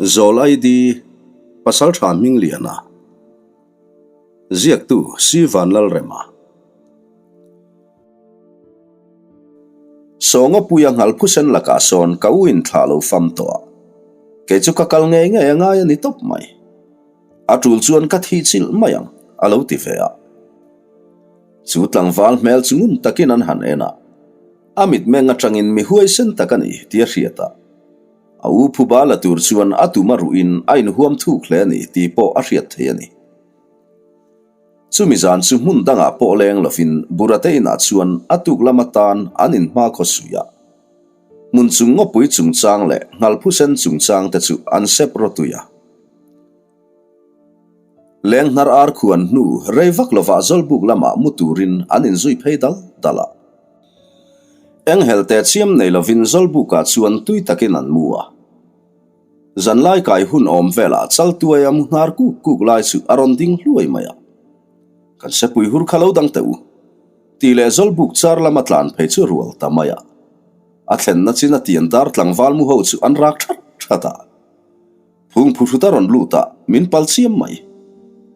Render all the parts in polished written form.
Zawl ID, Pasaltha Hmingliana, Ziaktu Si Vanlalrema. Sawngapuia Nghalphusen lakah sawn ka u in thlah lo fam tawh a, kei chu ka kal ngei ngei a ngai a ni tawp mai. A tul chuan ka thih chilh mai ang, a lo ti ve a. Chu tlangval hmel chu ngun takin an han en a, a mitmeng atangin mi huaisen tak a ni tih a hriat a. A u phuba la tur chuan a tum a ruhin a inhuam thuk hle a ni tih pawh a hriat thei a ni. Chumi zan chu hmun dangah pawh leng lovin Burate inah chuan a tuk lam atan an inhma khaw suih a. Hmun chung ngawpui chungchang leh nghalphusen chungchang te chu an sep rawtui a. Leng hnar ar khuan hnu rei vak lovah Zawlbuk lamah mu turin an inzui phei dal dal a. Enghelh teh chiam nei lovin Zawlbukah chuan tui takin an mu a. Zanlai kai hun awm velah Chaltuaia mu hnar kuk kuk lai chu a rawn ding hluai mai a. Kan sepui hur kha lo dang teh u. Tih leh Zawlbuk char lama tlan phei chu rual ta mai a. A thlenna chin a tian dar tlangval mu ho chu an rak that that a. Phung phuhrut a rawn lut a, min pal chiam mai.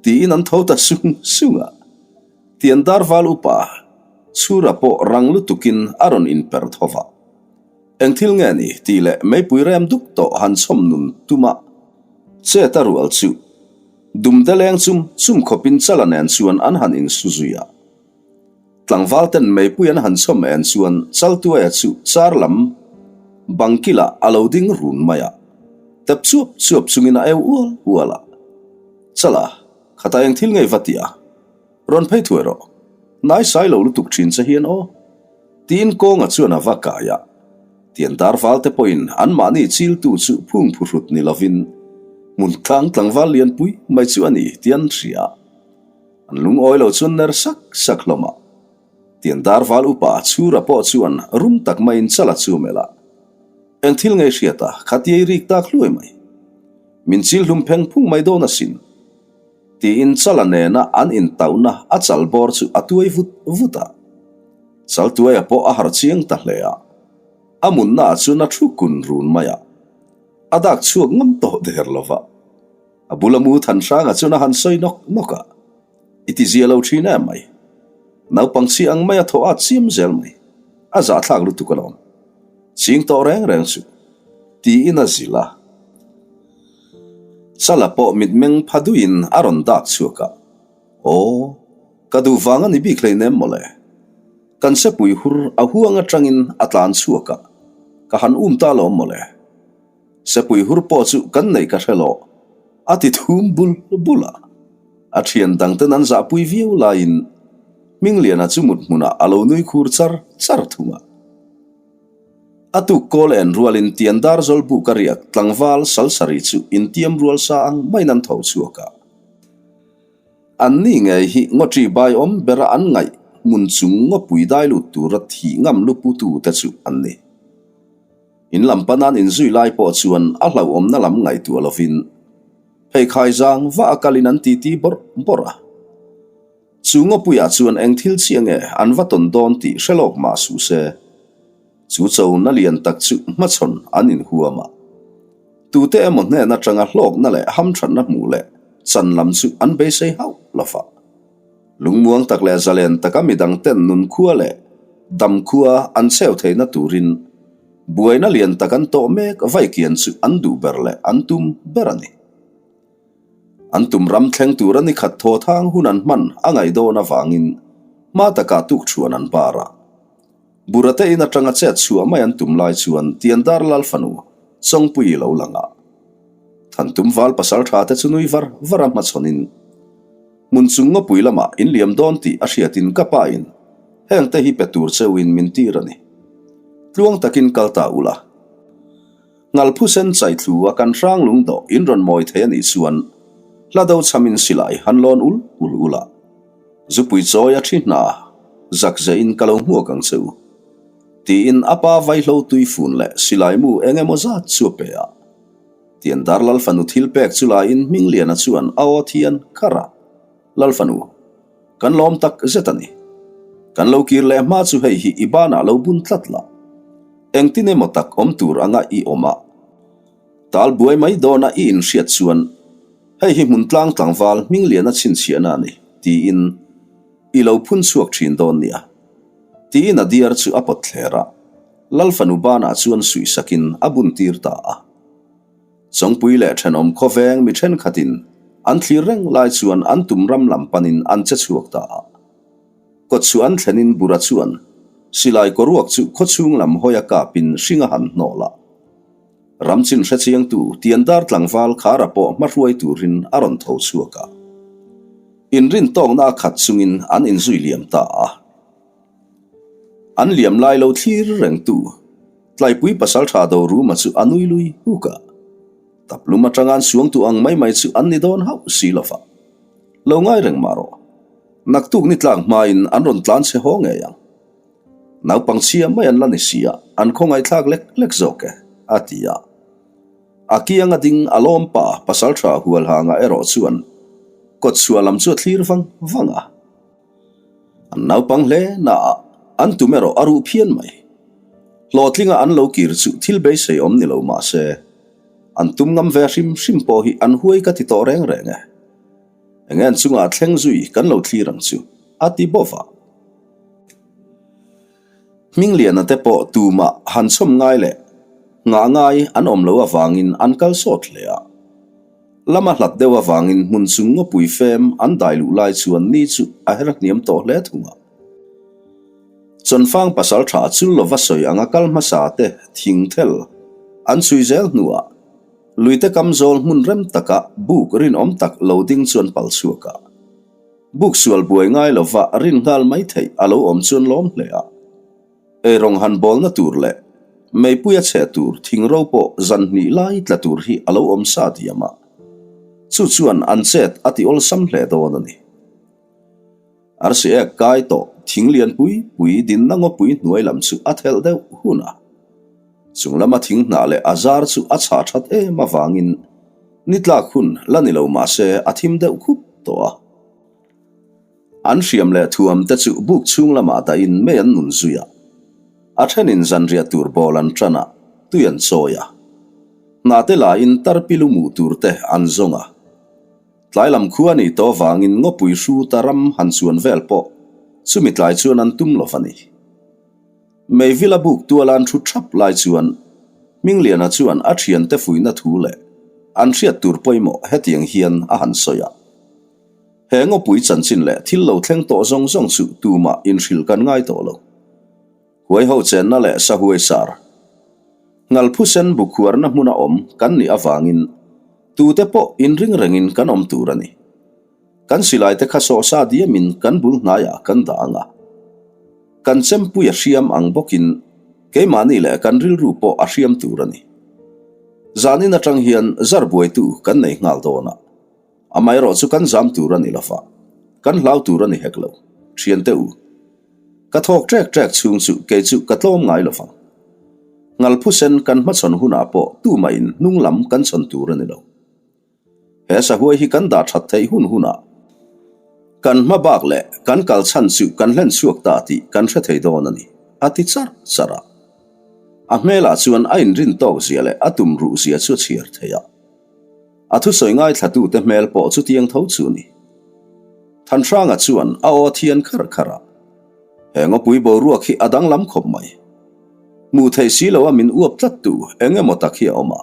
Tiin an tho ta sung sung a. Tian dar val upa Chhura pawh rang lutukin a rawn inper tho va. Eng thil nge ni tih leh meipui rem duk tawh han chhawm nun tum a, chet a rual chu dumde leng chum chum khawpin chala nen chuan an han insu zui a. Tlangval ten meipui an han chhawm en chuan Chaltuaia chu char lam bang kilah a lo ding run mai a, tep chuap chuap chungin a eu ual ual a. Chala, khata eng thil ngei va ti a? Rawn phei thuai rawh. Hnai sai lo lutuk thin che hian aw. Tiin kawnga chuan a va kai a. Tian dar val te pawhin anmahni chiltu chu phung phuhrut ni lovin hmun tlang tlangval lianpui mai chu a ni tih an hria. An lungawi lo chuan ner sak sak hlawm a. Tian dar val upa Chhura pawh chuan rum tak maiin chala chu melh a. Eng thil ngei hriat a, khatiai rik tak hluai mai. Min chil hlum pheng phung mai dawn asin. Tiin chala nena an intauhna a chal bawr chu a tuai vut vut a. Chal tuaia pawh a harh chiang ta hle a. A munna ah chuan a thu kun run mai a. A dak chhuak ngam tawh der lo va. A bula mu than hranga chuan a han sawi nawk nawk a, I ti zia lo thin em mai. Naupang chi ang mai a thaw at chiam zel mai. A zahthlak lutuk alawm. Ching tawh reng reng chu. Tiin a zilh a. Chala pawh mitmeng pha duiin a rawn dak chhuak a, Aw, ka duh vang a ni bik hleinem mawle. Kan sepui hur a huang atangin a tlan chhuak a, ka han um ta alawm mawle. Sepui hur pawh chu kan neih ka hre lo, a ti thum bul bul a. A thian dangten an zahpui viau laiin Hmingliana chu mut hmunah a lo nui khur char char thung a. A tuk kawl en rualin tian dar zawl buk a riak tlangval salsarih chu intiam rual sa ang maiin an tho chhuak a. An ni ngei hi ngawṭi bai awm bera an ngaih hmun chung ngawpui dai lut tura thih ngam luputu te chu an ni. In lam panan inzui lai pawh chuan a hlauhawmna lam ngaihtuah lovin pheikhai zang va a kalin an titi bawrh bawrh a. Chu ngawpuiah chuan eng thil chiah nge an va tawn dawn tih hre lawk mah suh se. Chu chona lian tak chu hmachhawn an inhuam a. Tute emaw hnen atanga hlawkna leh hamthatna hmuh leh chan lam chu an beisei hauh lo va. Lungmuang tak leh zalen taka midang ten nunkhua leh damkhua an cheu theihna turin buaina lian tak an tawh mek vaikian chu an duh ber leh an tum ber a ni. An tum ram thleng tura ni khat thaw thang hun an hman a ngaih dawn avangin hma takah tukṭhuan an bar a. Burate in atanga chet chhuah mai an tum lai chuan Tiandar Lal fanu Chawngpuii lo lang a. Thantum val pasal tha te chu nui var var a hmachhawnin hmun chung ngawpui lamah in liam dawn tih a hriatin ka pa in heng te hi pe tur cheuhin min tir a ni. Tluang takin kal ta ula. Ngalphusen chaithlu a kan hrang lung dawh in rawn mawi thei a nih chuan hla do chhamin silai han lawn ul ul ul a. Zupui chawi a thi hna zak zehin ka lo hmuak ang che u. Tiin a pa vaihlo tui fun leh silai mu eng emaw zat chu a pe a. Tiandar Lalfanu thil pek chu laiin Hmingliana chuan a aw thian kharh a, Lalfanu, kan lawm tak zet a ni. Kan lo kir leh hma chu hei hi i banah lo bun tlat la. Engtin emaw tak awm tur anga i awm a. Tal buai mai dawna i inhriat chuan hei hi hmun tlang tlangval hming liana chhinchhiahna a ni, tiin i lo phun chhuak thin dawn nia. Tiin a diar chu a pawt thler a, Lal fanu banah chuan suihsakin a bun tir ta a. Chawngpui leh thenawm khawveng mi thenkhatin an thlir reng lai chuan an tum ram lam panin an che chhuak ta a. Kawtchhuah an thlenin Bura chuan silai kawruak chu khawchhung lam hawi a kapin hring a han hnawh la. Ram chin hrechiangtu Tiandar tlangval Khara pawh hmahruai turin a rawn tho chhuak a. Inrin tawkna a khat chungin an inzui liam ta a. An liam lai lo thlir rengtu Tlaipui pasaltha Doruma chu a nui lui huk a. Taplum atanga an suangtu ang mai mai chu an ni dawn hauh si lo va. Lo ngai reng mah rawh. Naktuk ni tlak hmain an rawn tlan chhe haw ngei ang. Naupang chhia mai an la ni si a, an khawngaihthlak lek lek zawk e, a ti a. A kiang a ding a lawm pa pasaltha Hualhanga erawh chuan kawtchhuah lam chu a thlir vang vang a. An naupang hle na a, an tum erawh a ruh phian mai. Hlawhtlinga an lo kir chu thil beisei awm ni lo mah se, an tum ngam ve hrim hrim pawh hi an huai ka ti tawh reng reng e. Enge an chungah thleng zui kan lo thlir ang chu, a ti bawk a. Hmingliana te pawh tumah han chhawm ngai leh nghah ngai an awm loh avangin an kal sawt hle a. Lama hlat deuh avangin hmun chung ngawpui fem an dai luh lai chuan ni chu a her hniam tawh hle thung a. Chawnfang pasal tha chul lova sawi anga kal hmasa te thing thel an chhui zel hnuah luite kam zawl hmun rem taka buk rinawm tak lo ding chuan pal chhuak a. Buk sual buai ngai lova rin nghal mai theih a lo awm chuan lawm hle a. Eirawng han bawlna tur leh meipui a cheh tur thing ro pawh zan hnih lai tla tur hi a lo awm sa diam a. Chu chuan an chet a ti awlsam hle dawn a ni. Arsi ek kai tawh thing lian pui pui dinna ngawpui hnuai lam chu a thelh deuh hun a. Chung lama thing hnah leh a zar chu a chhah that em avangin Ni tlak hun la ni lo mah se a thim deuh khup tawh a. An hriam leh thuam te chu buk chhung lamah dahin mei an nun zui a. A thenin zanriah tur bawl an tan a, tui an chawi a. Hna te lain tarpilu muh tur te an zawng a. Tlai lam khua nih tawh vangin ngawpui hruta ram han chuan vel pawh chumi tlai chuan an tum lo va ni. Meivila buk tuala an thu thap lai chuan Hmingliana chuan a thiante fuihna thu leh an hriat tur pawimawh hetiang hian a han sawi a. He ngawpui chanchin leh thil lo thleng tawh zawng zawng chu tumah inhrilh kan ngai tawh lo. Huaiho chenna leh sahuai sar, ngalphusen bukhuarna hmuna awm kan nih avangin tute pawh inring rengin kan awm tur a ni. Kan silai te kha sawhsa diamin kan bul hnaiah kan dah ang a. Kan chempui a hriam ang bawkin keimahni leh kan rilru pawh a hriam tur a ni. Zanin atang hian zar buaitu kan nei nghal dawn a. Amaherawh chu kan zam tur a ni lova, kan hlau tur a ni hek lo. Thiante u, ka thawk trek trek chhung chu kei chu ka tlawm ngai lovang. Ngalphusen kan hmachhawn hunah pawh tumahin hnung lam kan chhawn tur a ni lo. He sahuai hi kan dah that theih hun hunah kan hma bak leh kan kal chhan chu kan hlen chhuak ta tih kan hre thei dawn a ni, a ti charh charh a. A hmelah chuan a inrin tawk zia leh a tum ruh zia chu a chhiar thei a. A thusawi ngaithlatute hmel pawh chutiang tho chu a ni. Thanhranga chuan a aw thian kharh kharh a, He ngawpui boruak hi a danglam khawp mai. Hmuh theih si loa min uap tlattu eng emaw tak hi a awm a.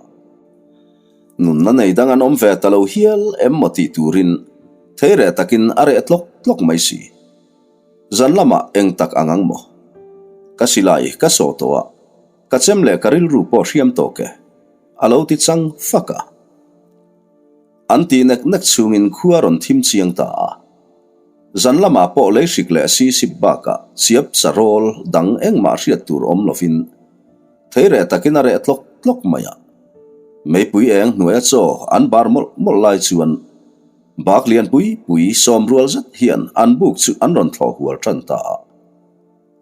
Nunna nei dang an awm ve ta lo hial em maw tih turin thei reh takin a reh tlawk tlawk mai si. Zan lamah eng tak ang ang maw? Ka silai ka sawh tawh a, ka chem leh ka rilru pawh hriam tawk e, a lo ti chang fak a. An tih nek nek chhungin khua rawn thim chiang ta a. Zan lamah pawh lei hrik leh sisip bakah chiap sarawl dang engmah hriat tur awm lovin Thei reh takin a reh tlawk tlawk mai a. Meipui eng hnuaia chaw an bar mawlh mawlh lai chuan bak lian pui pui sawm rual zet hian an buk chu an rawn thlawh hual tan ta a.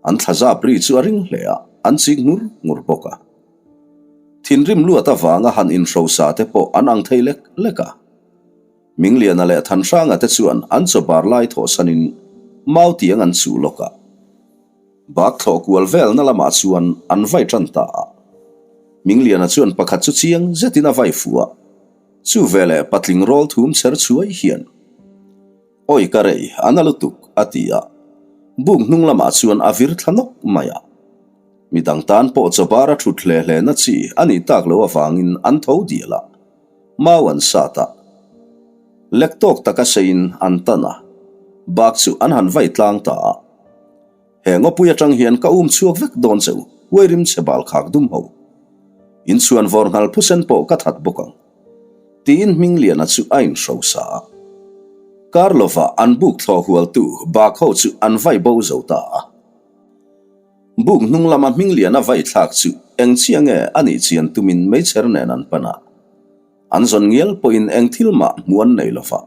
An thla zap ri chu a ring hle a, an chik ngur ngur bawk a. Thinrim luat avanga han inhrosa te pawh an ang thei lek lek a. Mingliana leh Thanhranga te chuan an chaw bar lai thawhsanin mau tiang an chuh lawk a. Bak thlawh kual velna lamah chuan an vai tan ta a. Hmingliana chuan pakhat chu chiang zetin a vai fuh a, chu veleh patling rawl thum chher chhuai hian, Awi ka rei, a na lutuk, a ti a. Buk hnung lamah chuan a vir thla nawk mai a. Midang tan pawh chaw bar a thut hle hle na chi a nih tak loh avangin an tho dial a, mau an sat a. Lek tawk taka seiin an tan a, bak chu an han vai tlang ta a. He ngawpui atang hian ka um chhuak vek dawn che u, huairim che bal khak dum ho. In chhuan vawr nghal phusen pawh ka that bawk ang. Tiin Hmingliana chu a inhrosa a. Kar lova an buk thlawh hualtu bak ho chu an vai bo zo ta a. Buk hnung lama Hmingliana vai thlak chu eng chiah nge a nih chian tumin meichher nen an pan a. An zawn ngial pawhin eng thil mah hmu an nei lova.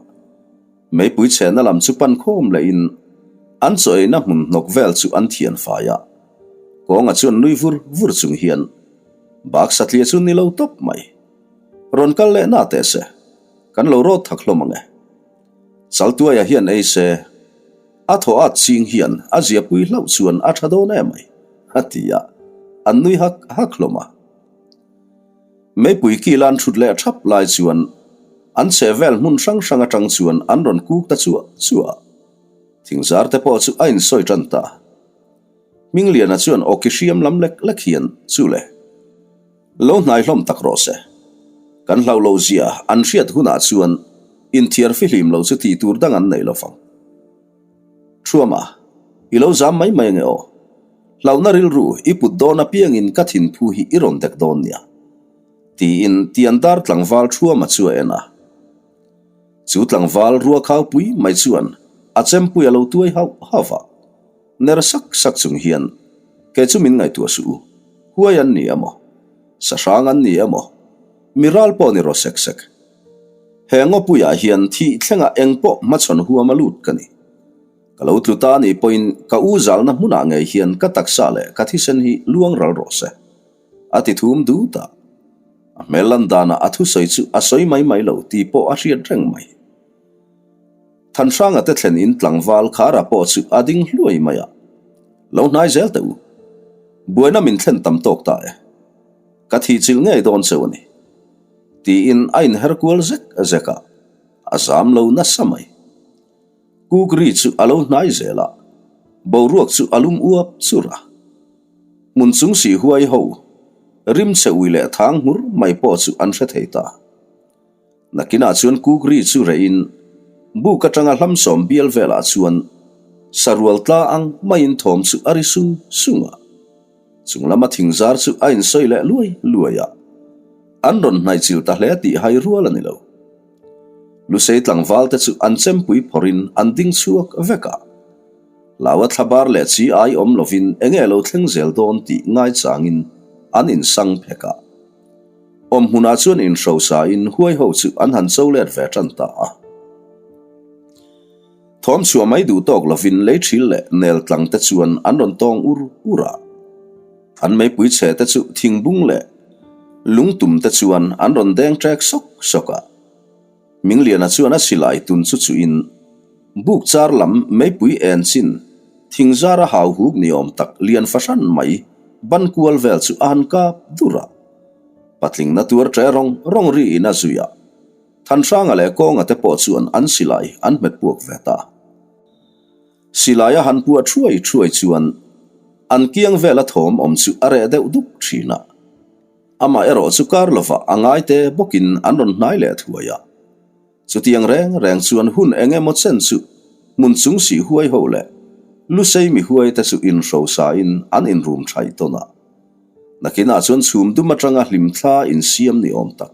Meipui chhehna lam chu pan khawm lehin an chaw eina hmun hnawk vel chu an thian fai a. Kawnga chuan nui vur vur chung hian bak satliah chu ni lo tawp mai. Rawn kal leh na teh se, kan lo rawt thak hlawm ang e. Chaltuaia hian ei se, a thaw at ching hian a ziapui hlauh chuan a tha dawn em mai, a ti a, an nui hak hak hlawm a. Meipui kilan thut leh thap lai chuan an chhe vel hmun hrang hrang atang chuan an rawn kuk ta chuah chuah a. Thingzar te pawh chu a insawi tan ta. Hmingliana chuan awki hriam lam lek lek hian chu le. Lo hnai hlawm tak rawh se. Kan hlauh loh zia an hriat hunah chuan inthiar fihlim lo chu tih tur dang an nei lo vang. Thuama, i lo zam mai mai ange aw. Hlauhna rilru i put dawn apiangin ka thinphu hi i rawn dek dawn nia. Tiin Tiandar tlangval Thuama chu a en a. Chu tlangval ruakhaupui mai chuan a chempui a lo tuai hauh hauh a. Ner sak sak chung hian, Kei chu min ngaihtuah suh u. Huai an ni emaw? Sahrang an ni emaw? Mi ral pawh ni rawh sek sek. He ngawpuiah hian thih thlengah eng pawh hmachhawn huam a lut ka ni. Ka lo tlu ta anih pawhin ka u zalna hmunah ngei hian ka taksa leh ka thisen hi luang ral rawh se. A ti thum dut a. A hmel lan danah a thusawi chu a sawi mai mai lo tih pawh a hriat reng mai. Thanhranga te thlen in tlangval Khara pawh chu a ding hluai mai a. Lo hnai zel teh u. Buaina min thlen tam tawk ta e. Ka thih chilh ngei dawn cheu a ni. Tiin a inher kual zek zek a, a zam lo nasa mai. Kuk ri chu a lo hnai zel a, boruak chu a lum uap chur a. Hmun chung sih huai ho, rim che ui leh thang hmur mai pawh chu an hre thei ta. Nakinah chuan kuk ri chu rehin buk atanga hlamsawm bial velah chuan sarual tla ang maiin thawm chu a ri sung sung a. Chung lama thingzar chu a insawi leh luai luai a, an rawn hnaihchilh ta hle tih hai rual a ni lo. Lusei tlangval te chu an chempui phawrhin an ding chhuak vek a. Hlaua thlabar leh chi ai awm lovin enge lo thleng zel dawn tih ngaichangin an insang phek a. Awm hmunah chuan inhrosain huai ho chu an han cho let ve tan ta a. Thawm chhuah mai duh tawk lovin lei thil leh nel tlang te chuan an rawn tawng ur ur a. An meipui chhe te chu thingbung leh lungtum te chuan an rawn deng trek sawk sawk a. Mingliana chuan a silai tun chu chuhin buk char lam meipui en chin thing zara hau huk ni awm tak lian fahran mai ban kual vel chu a han kap dur a. Patling na tuar tre rawng rawng riin a zui a. Thanhranga leh Kawnga te pawh chuan an silai an hmet puak ve ta. Silai a han puah thuai thuai chuan an kiang vela thawm awm chu a reh deuh dup thin a. Amah erawh chu kar lovah a ngai te bawkin an rawn hnai leh thuai a. Chutiang reng reng chuan hun eng emaw chen chu hmun chung sih huai ho leh lusei mi huai te chu inhrosain an inrum thaih tawn a. Nakinah chuan chhum dum atanga hlimthla insiam ni awm tak.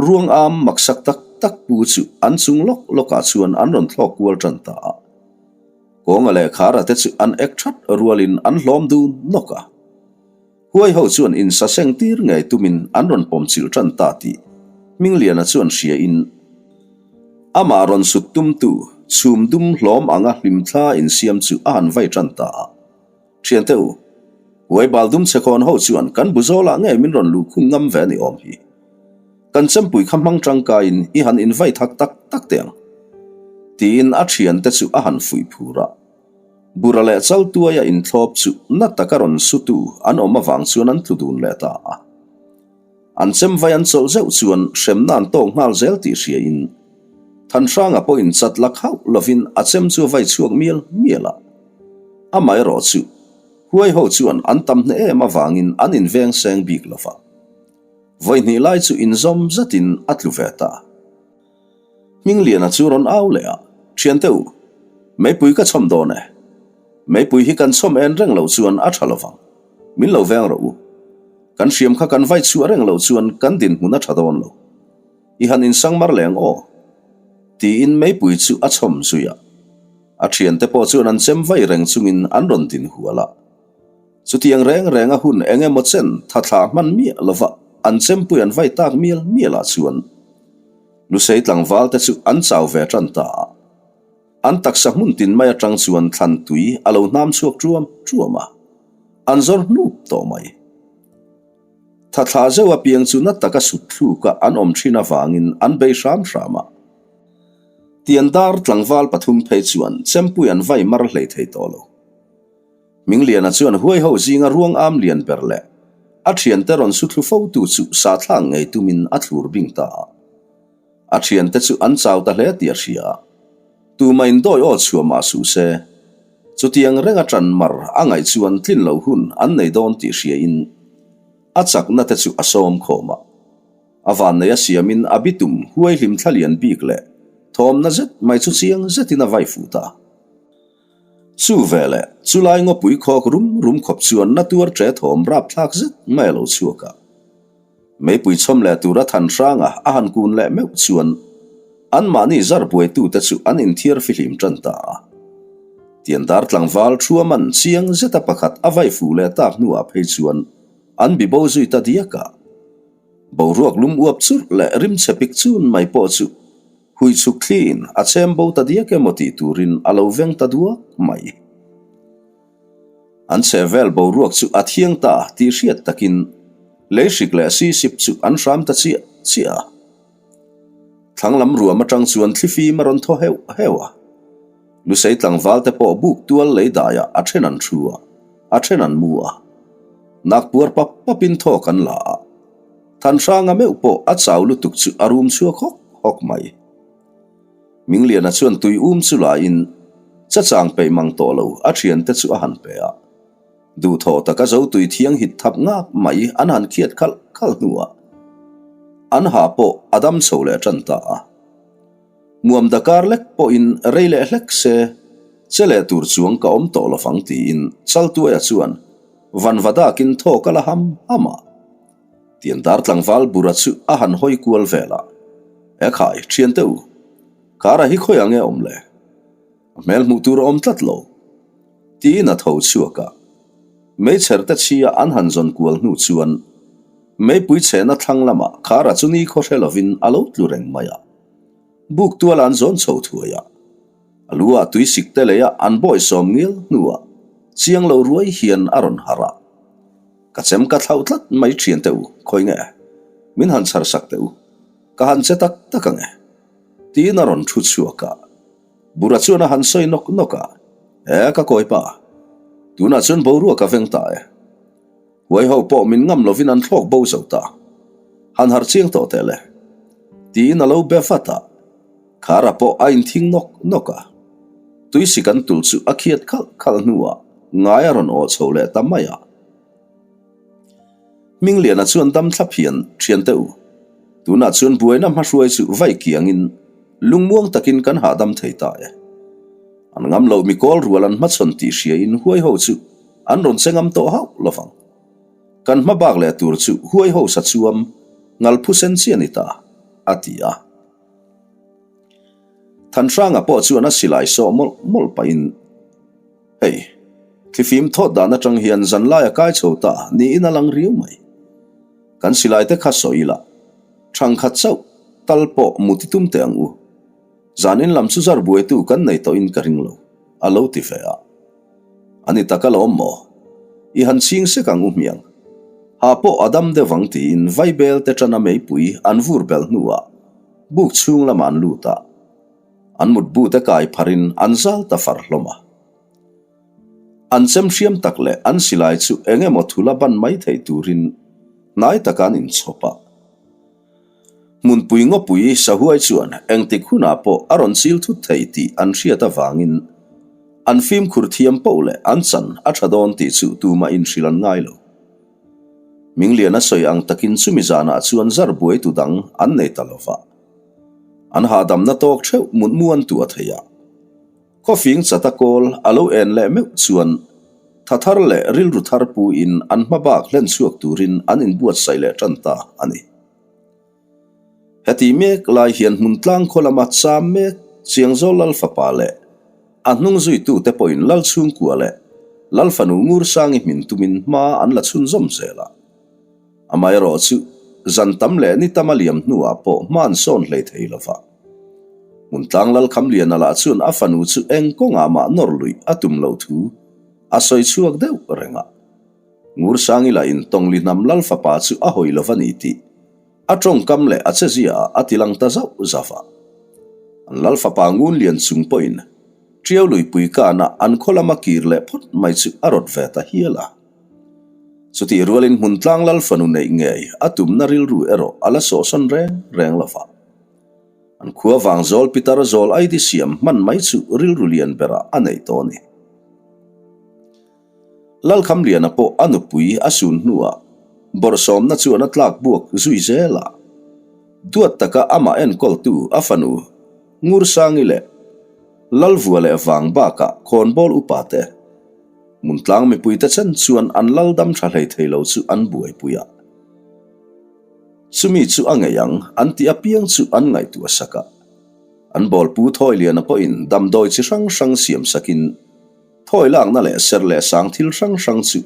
Ruang am maksak tak tak pu chu an chung lawk lawkah chuan an rawn thlawk kual tan ta a. Kawnga leh Khara te chu an ek that rualin an hlawm dun nawk a. Huai ho chuan insaseng tir ngei tumin an rawn pawm chilh tan ta tih Hmingliana chuan hria in amah rawn sut tumtu chhum dum hlawm anga hlimthla insiam chu a han vai tan ta a. Thiante u, huai bal dum chhe khawn ho chuan kan bu zawlah ngei min rawn luh khung ngam ve a ni awm hi. Kan chempui kha hmang tangkaiin i han invai thak tak tak teh ang. Tiin a thiante chu a han fuih phur a. Bura leh Chaltuaia inthlawp chu na taka rawn sutu an awm avang chuan an tlu dun leh ta a. An chem vai an chawlh zeuh chuan hremna an tawk nghal zel tih hriain Thanhranga pawhin chat la khauh lovin a chem chu a vai chhuak mial mial a. Amaherawh chu huai ho chuan an tam hneh em avangin an inveng seng bik lo va. Vawi hnih lai chu inzawm zatin a tlu ve ta. Hmingliana chu rawn au leh a, Thiante u, meipui ka chhawm dawn e. Meipui hi kan chhawm en reng loh chuan a tha lovang. Min lo veng rawh u. Kan hriam kha kan vai chhuah reng loh chuan kan dinhmun a tha dawn lo. I han insangmar leng aw. Tiin meipui chu a chhawm zui a. A thiante pawh chuan an chem vai reng chungin an rawn din hual a. Chutiang reng renga hun eng emaw chen tha thlah hman miah lova an chempui an vai tak mial mial ah chuan Lusei tlangval te chu an chau ve tan ta a. An taksa hmun tin mai atang chuan thlan tui a lo hnam chhuak tuam tuam a, an zawr hnup tawh mai. Tha thlah zeuh apiang chu na taka sut thluka an awm thin avangin an bei hram hram a. Tiandar tlangval pathum phei chuan chempui an vai mar hlei thei tawh lo. Mingliana chuan huai ho zinga ruang am lian ber leh a thiante rawn su thlu fotu chu sahthlak ngei tumin a thlur bing ta a. A thiante chu an chau ta hle tih a hria a, tumah in dawi aw chhuah mah suh se, chutiang renga ṭan mar a ngaih chuan tlin loh hun an nei dawn tih hriain a chakna te chu a sawm khawm a. A vannei a siamin a bitum huai hlim thla lian bik leh thawmna zet mai chu chiang zetin a vai fuh ta. Chu veleh, chulai ngawpui khawk rum rum khawp chuan na tuar ṭe thawm rapthlak zet mai a lo chhuak a. Meipui chhawm leh tura than hranga a han kun leh meuh chuan anmahni zar buaitute chu an inthiar fihlim tan ta a. Tiandar tlangval Thuaman chiang zeta pakhat a vai fuh leh tak hnuah phei chuan an bibo zui ta diak a. Boruak lum uap churh leh rimchhe pik chun mai pawh chu Hui chhuk thliin a chem bo ta diak emaw tih turin a lo veng ta duak mai. An chhe vel boruak chu a thiang ta tih hriat takin leihrik leh sisip chu an hram ta chiah chiah a. Thlang lam ruam atang chuan thlifim a rawn thaw heuh heuh a. Lusei tlangval te pawh buk tual lei daiah a then an thu a, a then an mu a. Nakpuar pap papin thawk an la a. Thanhranga meuh pawh a chau lutuk chu a rum chhuak hawk hawk mai. Mingliana chuan tui um chu laiin chachang peih mang tawh lo a thiante chu a han pe a. Duhthawh taka zo tui thiang hit thap ngak mai an han khiat khalh khalh hnuah an ha pawh a dam chho leh tan ta a. Muam dakar lek pawhin rei leh hlek se che leh tur chuang ka awm tawh lovang tiin Chaltuaia chuan vanva dakin thawk a la ham ham a. Tiandar tlangval bura chu a han hawi kual vel a, E khai, thiante u, Kara hi khawi ang e awm le? A hmel hmuh tur a awm tlat lo. Tiin a tho chhuak a. Meichher te chhia an han zawn kual hnu chuan meipui chhehna thlang lamah Kara chu ni khaw hre lovin a lo tlu reng mai a. Buk tuala an zawn chho thuai a. A lu ah tui sik te lei a an bawisawm ngial hnuah chiang lo ruai hian a rawn harh a. Ka chem ka thlauh tlat mai thian teh u, khawi nge? Min han chhar sak teh u, ka han che tak tak ang e. Tiin a rawn thu chhuak a. Bura chuan a han sawi nawk nawk a, E ka kawi pa, tunah chuan boruak a veng ta e. Huai ho pawh min ngam lovin an thlawk bo zo ta. Han harh chiang tawh teh le. Tiin a lo be vat a. Khara pawh a inthing nawk nawk a. Tuisik an tul chu a khiat khalh khalh hnuah ngai a rawn aw chho leh ta mai a. Hmingliana chuan dam thlap hian thian teh u. Tunah chuan buaina hmahruai chu vai kiangin lungmuang takin kan hahdam thei ta e. An ngam loh mi kawl rual an hmachhawn tih hriain huai ho chu an rawn che ngam tawh hauh lovang. Kan hma bak leh tur chu huai ho sa chuam ngal phusen chi a ni ta, a ti a. Thanhranga pawh chuan a silai sawh mawlh mawlh pahin, Hei, thlifim thawt dan atang hian zanlai a kai chho ta niin a lang riau mai. Kan silai te kha sawi ila, thangkhat chauh tal pawh muti tum teh ang u. Zanin lam chu zar buaitu kan nei tawhin ka ring lo, a lo ti ve a. A ni tak alawm maw? I han chhing sek ang u hmiang. Ha pawh a dam deuh ang tiin vaibel te tana meipui an vur belh hnuah buk chhung lamah an lut a. An mutbu te kai pharin an zal ta far hlawm a. An chem hriam tak leh an silai chu eng emaw thula ban mai theih turin hnai taka an inchhawp a. Hmunpui ngawpui sahuai chuan engtik hunah pawh a rawn chil thut thei tih an hriat avangin an fimkhur thiam poh leh an chan a tha dawn tih chu tumah inhrilh an ngai lo. Mingliana sawi ang takin chumi zanah chuan zar buaitu dang an nei ta lova. An hahdamna tawk theuh mutmu an tuah thei a. Khawfing chata kawl a lo en leh meuh chuan tha thar leh rilru thar puin an hma bak hlen chhuak turin an inbuatsaih leh tan ta a ni. Heti mek lai hian hmun tlang khaw lama cham mek Chiangzawl Lal fapa leh a hnung zuitute pawhin Lal chhungkua leh Lal fanu Ngursangi hmin tumin hma an la chhunzawm zel a. Amaherawhchu, zan tam leh ni tam a liam hnuah pawh hma an sawn hlei thei lo va. Hmuntlang Lalkhamliana lah chuan a fanu chu eng kawngah mah nawr luih a tum loh thu a sawi chhuak deuh reng a. Ngursangi lahin Tawngli hnam Lal fapa chu a hawi lo va ni tih a tawngkam leh a chezia ah a tilang ta zauh zauh a. An Lal fapa Ngunlian chung pawhin Tiau luipui kanah an khaw lama kir leh phawt mai chu a rawt ve ta hial a. Chutih rualin Hmuntlang Lal fanu neih ngei a tumna rilru erawh a la sawhsawn reng reng lo va. An khua vang zawl pitar zawl aidi siam hman mai chu rilru lian berah a neih tawh a ni. Lalkhamliana pawh a nupui a sun hnuah bawrhsawmna chuan a tlak buak zui zel a. Duat taka amah enkawltu a fanu Ngursangi leh Lalvua leh vang bakah khawnbawl upa te, Hmuntlang mipuite chen chuan an lal dam tha hlei thei lo chu an buaipui a. Chumi chu a ngei ang an tih apiang chu an ngaihtuah sak a. An bawlpu Thawiliana pawhin damdawi chi hrang hrang siam sakin thawi lakna leh ser leh sang thil hrang hrang chu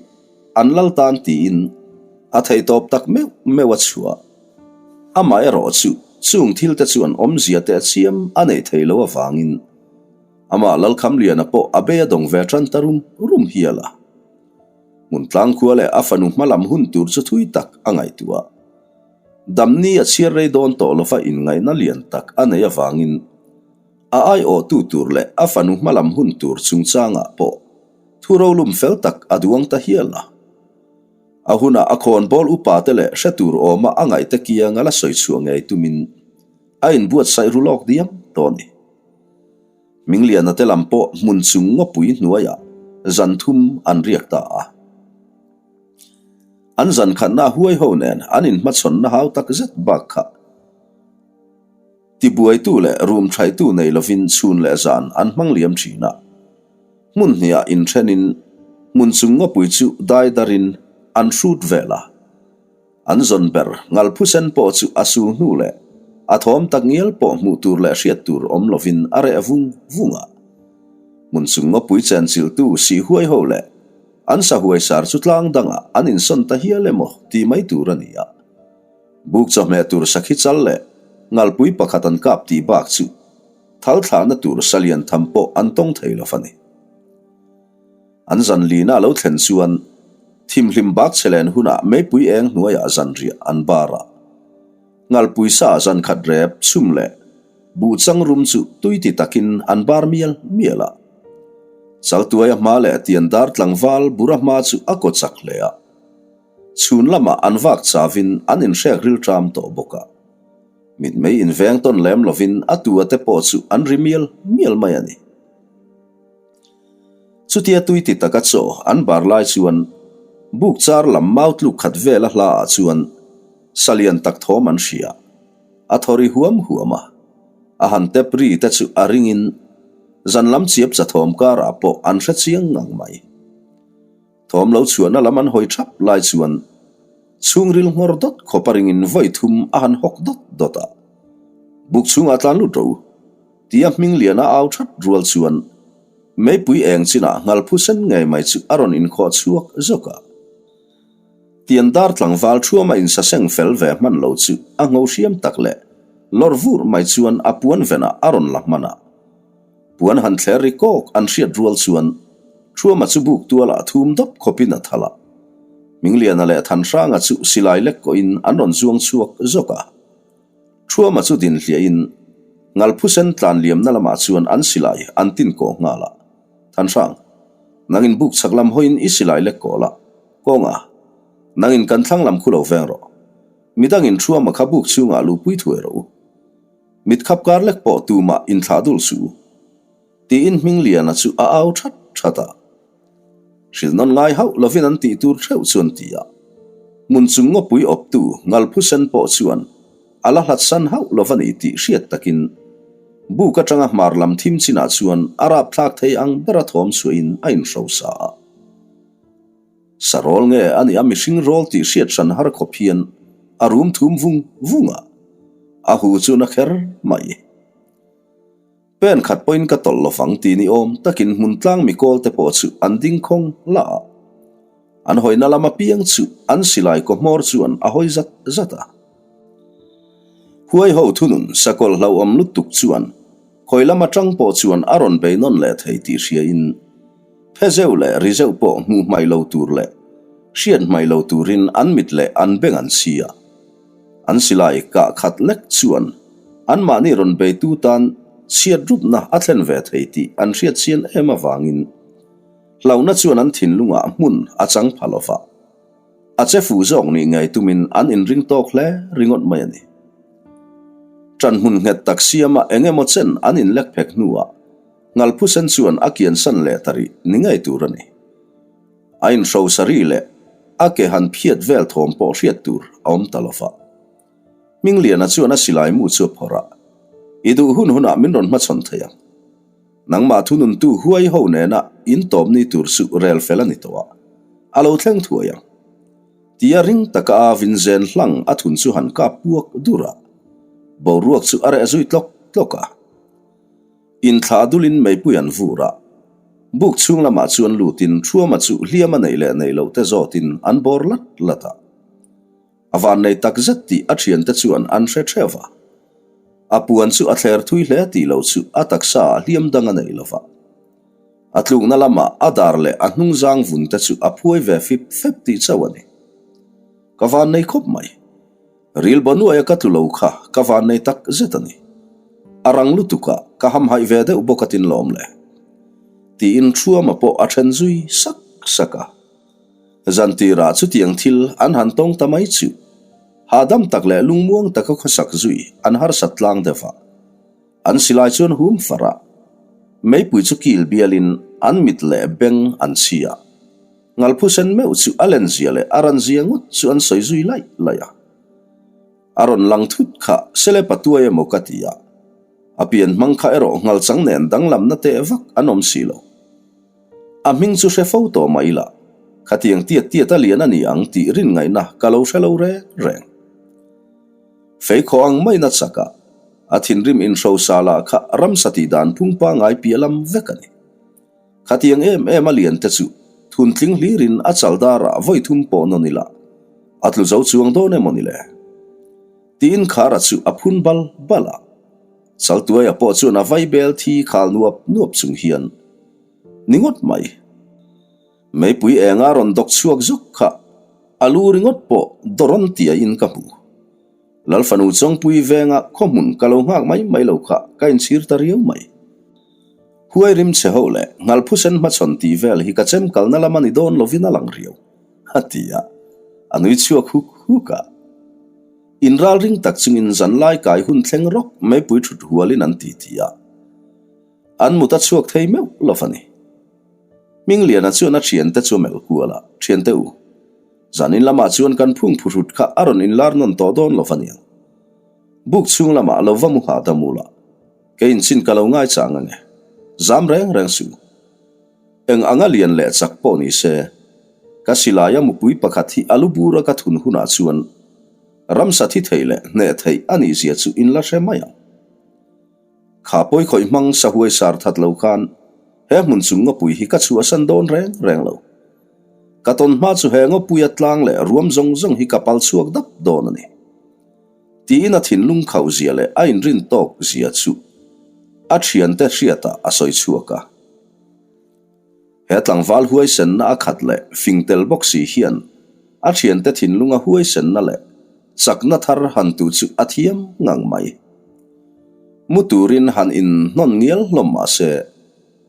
an lal tan tiin a theihtawp tak meuh meuh a chhuah. Amaherawh chu chung thilte chuan awmzia teh chiam a neih theih loh avangin Amah Lalkhamliana pawh a bei a dawng ve tan ta rum rum hial a. Hmuntlang khua leh a fanu hma lam hun tur chu thui tak a ngaihtuah. Damni a chhiar rei dawn tawh lova inngaihna lian tak a neih avangin a aiawhtu tur leh a fanu hma lam hun tur chungchangah pawh thu rolum fel tak a duang ta hial a. A hunah a khawnbawl upate leh hre tur awma a ngaihte kianga la sawi chhuah ngei tumin a inbuatsaih ru lawk diam tawh a ni. Mingliana te lam pawh hmun chung ngawpui hnuaiah zan thum an riak ta a. An zan khatna huai ho nen an inhmachhawnna hau tak zet bak kha tibuaitu leh rum thaihtu nei lovin chhun leh zan an hmang liam thin a. Hmun hniah inthenin hmun chung ngawpui chu dai darin an hrut vel a. An zawn ber ngalphusen pawh chu a su hnu leh a thawm tak ngial pawh hmuh tur leh hriat tur awm lovin a reh vung vung a. Hmun chung ngawpui chenchilhtu sihhuai ho leh an sahuai sar chu tlang dangah an insawn ta hial emaw tih mai tur a ni a. Buk chawhmeh tur sakhi chal leh ngalpui pakhat an kap tih bak chu thal thlahna tur salian tham pawh an tawng thei lo a ni. An zan lina a lo thlen chuan thimhlim bak chhe len hunah meipui eng hnuaiah zanriah an bar a. Ngalpui sa zan khat rep chhum leh buh chang rum chu tui ti takin an bar mial mial a. Chaltuaia hma leh tian dar tlangval bura hma chu a kaw chak hle a. Chhun lamah an vak chavin an inhrek rilṭam tawh bawk a. Mitmei inveng tawn lem lovin a tu a te pawh chu an ri mial mial mai a ni. Chutia tui ti taka chaw an bar lai chuan buk char lam mau tluk khat vel a hla ah chuan salian tak thawm an hria. A thaw ri huam huam a, a han tep ri te chu a ring in zan lam chiap cha thawm kar ah pawh an hre chiang ngang mai. Thawm lo chhuahna lam an hawi thap lai chuan chhungril nghawr dawt khawp a ring in vawi thum a han hawk dawt dawt a, buk chhungah tlan lut ro. Tia hming liana au that rual chuan meipui eng chinah ngalphu sen ngei mai chu a rawn inkhawh chhuak zawk a. Tian dar tlangval thuama insaseng fel ve hman lo chu a ngho hriam tak leh lawr vur mai chuan a puan venah a rawn la hman a. Puan han thler ri kawk an hriat rual chuan thuama chu buk tualah thum dawp khawpin a thal a. Hmingliana leh Thanhranga chu silai lek kawhin an rawn zuang chhuak zawk a. Thuama chu din hliahin Ngalphusen tlan liamna lamah chuan an silai an tin kawh nghal a. Thanhrang, nangin buk chhak lam hawiin i silai lek kawh la, kawnga, nangin kan thlang lam khu lo veng rawh. Midangin Thuama kha buk chhungah luhpui thuai rawh u. Mit khap kar lek pawh tumah inthlah dul suh u. Tiin Hmingliana chu a au that that a. Hrilh nawn ngai hauh lovin an tih tur theuh chu an ti a. Hmun chung ngawpui awptu Ngalphusen pawh chuan a la hlat san hauh lo va ni tih hriat takin buk atanga hmar lam thim chinah chuan a rapthlak thei ang bera thawm chhuahin a inhrosa a. Sa rawl nge a nih a mihring rawl tih hriat hran har khawp hian a rum thum vung vung a, a hu chu na kher mai. Pen khat pawhin ka tawlh lovang tih ni awm takin hmun tlang mi kawl te pawh chu an ding khawng la a. An hawina lam apiang chu an silai kaw hmawr chuan a hawi zat zat a. Huai ho thunun sakawlh hlauhawm lutuk chuan khawi lam atang pawh chuan a rawn bei nawn leh thei tih hriain phe zeuh leh ri zeuh pawh hmuh hmaih lo tur leh hriat hmaih lo turin an mit leh an beng an si a. An silai kah khat lek chuan anmahni rawn beitu tan chhiat rupna a thlen ve thei tih an hriat chian em avangin hlauhna chuan an thinlungah hmun a chang pha lo va. A che fuh zawk nih ngei tumin an inring tawk hle ringawt mai a ni. Ṭan hmun nghet tak siama eng emaw chen an inlek phek hnuah Ngalphusen chuan a kiansan leh ta rih ni ngei tur a ni. A inhrosa ri leh a ke han phiat vel thawm pawh hriat tur a awm ta lo va. Hmingliana chuan a silai mu chu a phawrh a, I duh hun hunah min rawn hmachhawn thei ang. Nangmah thununtu huai ho nena in tawp ni tur chu rel fel a ni tawh a, a lo thleng thuai ang. Tia ring taka a vin zen hlang a thun chu han kap puak dur a, boruak chu a reh zui tlawk tlawk a. Inthlah dulin meipui an vur a, buk chhung lamah chuan lutin Thuama chu hliam a neih leh neih loh te zawtin an bawr lat lat a. A vannei tak zet tih a thiante chuan an hre theuh va. A puan chu a thler thui hle tih lo chu a taksa ah hliam dang a nei lo va. A tlukna lamah a dar leh a hnungzang vun te chu a phuai ve fip fep tih chauh a ni. Ka vannei khawp mai. Rilbo nuaia ka tlu lo kha ka vannei tak zet a ni. A rang lutuk a, ka hamhaih ve deuh bawk a tin lawm le. Tiin Thuama pawh a then zui sak sak a. Zantirah chutiang thil an han tawng ta mai chu hahdam tak leh lungmuang taka khawsak zui an harsat tlang deuh a. An silai chuan hum far a, meipui chu kil bialin an mit leh beng an chhi a. Ngalphusen meuh chu a lenzia leh a ranzia ngawt chu an sawi zui laih laih a. A rawn lang thut kha sele patuai emaw ka ti a, a pian hmang kha erawh ngalchang nen danglamna teh vak an awm si lo. A hming chu hre fo tawh mai la, khatiang tiat tiat a lian a ni ang tih rin ngaihna ka lo hre lo reng reng. Feikhaw ang maina chak a, a thinrim inhrosa lah kha ramsa tih dan phung pangngai piah lam vek a ni. Khatiang em em a lian te chu thuntling hlirin a chal darah vawi thum pawh nawn ila a tlu zo chuang dawn emaw ni le? Tiin Khara chu a phun bal bal a. Chaltuaia pawh chuan a vai bel thi khal nuap nuap chung hian, Ni ngawt mai. Meipui enga rawn dawk chhuak zuk kha a lu ringawt pawh dawrawn tiahin ka hmu. Lalfanu Chawngpui venga khawhmun ka lo nghak mai mai lo kha ka inchhir ta riau mai. Huai rim che ho leh Ngalphusen hmachhawn tih vel hi ka chem kalna lam a ni dawn lovin a lang riau, a ti a, a nui chhuak huk huk a. Inralring tak chungin zanlai kai hun thleng rawk meipui thut hualin an ti ti a. An mut a chhuak thei meuh lo a ni. Hmingliana chuan a thiante chu a melh kual a, Thiante u, zanin lamah chuan kan phung phuhrut kha a rawn inlar nawn tawh dawn lo va niang. Buk chhung lamah lo va mu hahdam ula, kei inchin ka lo ngai chang ange. Zam reng reng suh. Eng anga lian leh chak pawh ni se, ka silaia mupui pakhat hi a lu bura ka thun hunah chuan ramsa thi thei leh hneh theih a nih zia chu inla hre mai ang. Kha pawi khawih hmang sahuai sar that lo khan he hmun chung ngawpui hi ka chhuahsan dawn reng reng lo. Ka tawn hma chu he ngawpuia tlang leh ruam zawng zawng hi ka pal chhuak dap dawn a ni. Tiin a thinlung khauh zia leh a inrin tawk zia chu a thiante hriatah a sawi chhuak a. He tlangval huaisenna a khat leh fing tel bawk si hian a thiante thinlunga huaisenna leh chakna thar han tu chu a thiam ngang mai. Mu turin han inhnawn ngial hlawm mah se,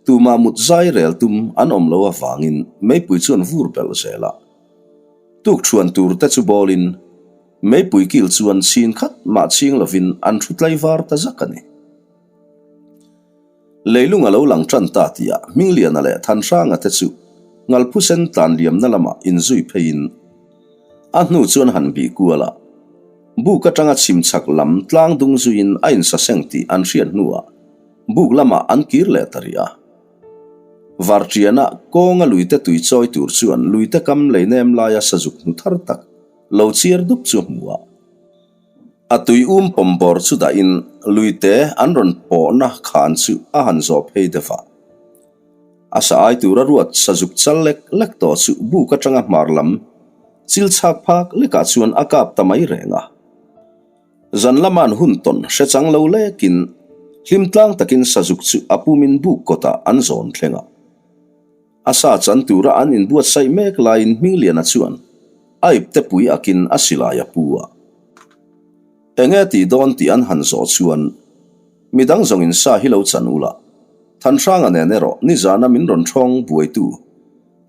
tumah mut zai rel tum an awm lo avangin meipui chuan vur belh zel a. Tuk thuan tur te chu bawlin. Meipui kil chuan chhin khat mah chhing lovin an thu tlaivar ta zak a ni. Leilung a lo lang tan ta tihah Hmingliana leh Thanhranga te chu Ngalphusen tlan liamna lamah inzui pheiin a hnu chuan han bih kual a. Buk atanga chhim chhak lam tlang dung zuiin a insaseng tih an hriat hnuah buk lamah an kir leh ta rih a. Varṭiana kawnga luite tui chawi tur chuan luite kam lei nem laia sazuk hnu thar tak lo chiar dup chu a hmu a. A tui um pawm bawr chu dahin luite an rawn pawhna khan chu a han zawh phei deuh a. A sa ai tura ruat sazuk chal lek lek tawh chu buk atanga hmar lam chil chhak phak lekah chuan a kap ta mai reng a. Zan lama an hun tawn hre chang lo lekin hlim tlang takin sazuk chu a pumin buk kawtah an zawn thleng a. A sa chan tura an inbuatsaih mek laiin Hmingliana chuan a ipte pui akin a silai a pu a. Enge tih dawn tih an han zawh chuan midang zawngin sa hi lo chan ula, Thanhranga nen erawh nizana min rawn thawng buaitu